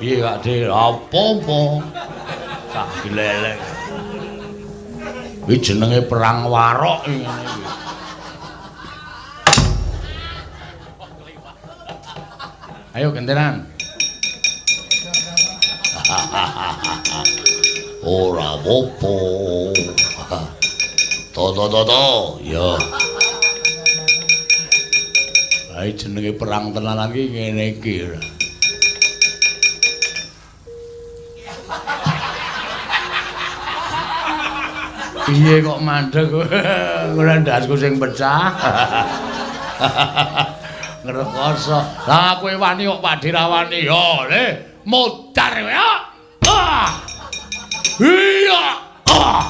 Piye Kak De? Apa-apa. Sak glelek. Kuwi jenenge perang warok ngene iki. Ayo gentenan. Ora apa-apa. To to to to. Ya. Ae jenenge perang tenanan iki ngene iki. Piye kok mandeg? Ora ndasku sing pecah. Ngrekoso. Lah kowe wani kok Pak Dirawani. Yo, le, modar kowe. Ah. Iya. Ah.